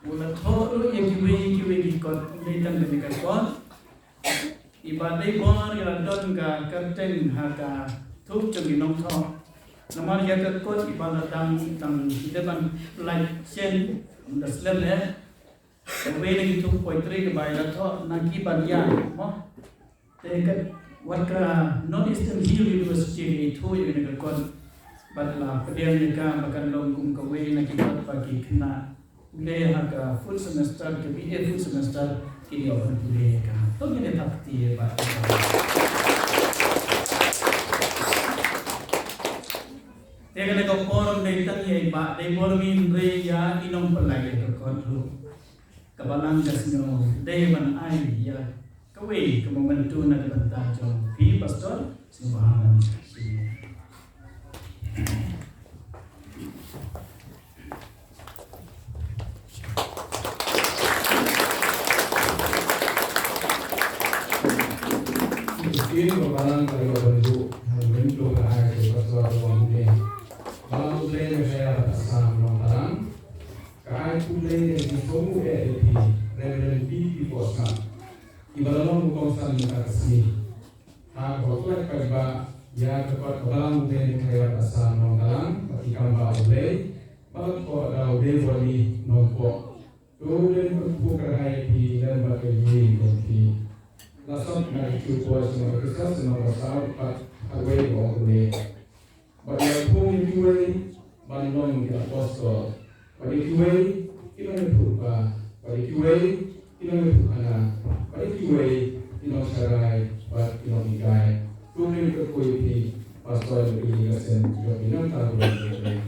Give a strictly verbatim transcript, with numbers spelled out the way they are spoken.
U la thoh ruh ïa kiwei kiwei ki kot, ym dei tang kane ka kot. I Bah Deibor i la don ka kyrteng ha ka thup jong ki nongthoh. Namar ïa ka kot i Bah la dang, dang dei ban lait shen, ym da slem eh. Kawei na ki thup poetry kaba i la thoh na ki ban ïa, mo. Te ka, wat ka North Eastern Hill University i thuh ïa kane ka kot. Bad la pdiang ïa ka ba kan long kum kawei na ki kot ba ki khynnah pule ha ka fourth semester, ka B A fourth semester, kin ïoh ban pule ïa ka. To ngin ïa thap kti ïa i Bah. Te kane ka por ym dei tang ïa i Bah Deibor, hynrei ïa i nongpynlait ïa ka kot ruh. Ka balang ka sngew dei ban ai ïa kawei ka memento na ka bynta jong phi, Pastor. Sngewbha. Shisien ba balang ka ïoh ban buh ha ka memento ka ai ka Pastor Wang Hynne. Balang U Blei ka ïa ka Assam Nongtalang. Ka ai khublei ïa ki sngewbha eh ïa phi, Reverend P P Bosngat. Kiba la long u kongsan mynta ka sngi. Ha ka ba khlaiñ paidbah ïa ka kot ka balang U Blei ka ïa ka Assam Nongtalang, bad ki kam ba U Blei, ba la thoh da u Dei Bor ni Nongpoh. To lem ka phu ka hai phi lem bad ka ïing jong phi. La sot na ki tu ko sima ka sa sima ka sa pat ha wei ko ne. Bad ïa phi kiwei ban long ki apostol. Bad ïa kiwei ki long ïa phi pa. Bad ïa kiwei ki long ïa phi na. Bad ïa kiwei ki long sharai. Bad ki long ikai. Tu ni ka kui phi pastor ïa ki lesson ïa ki nang tahu.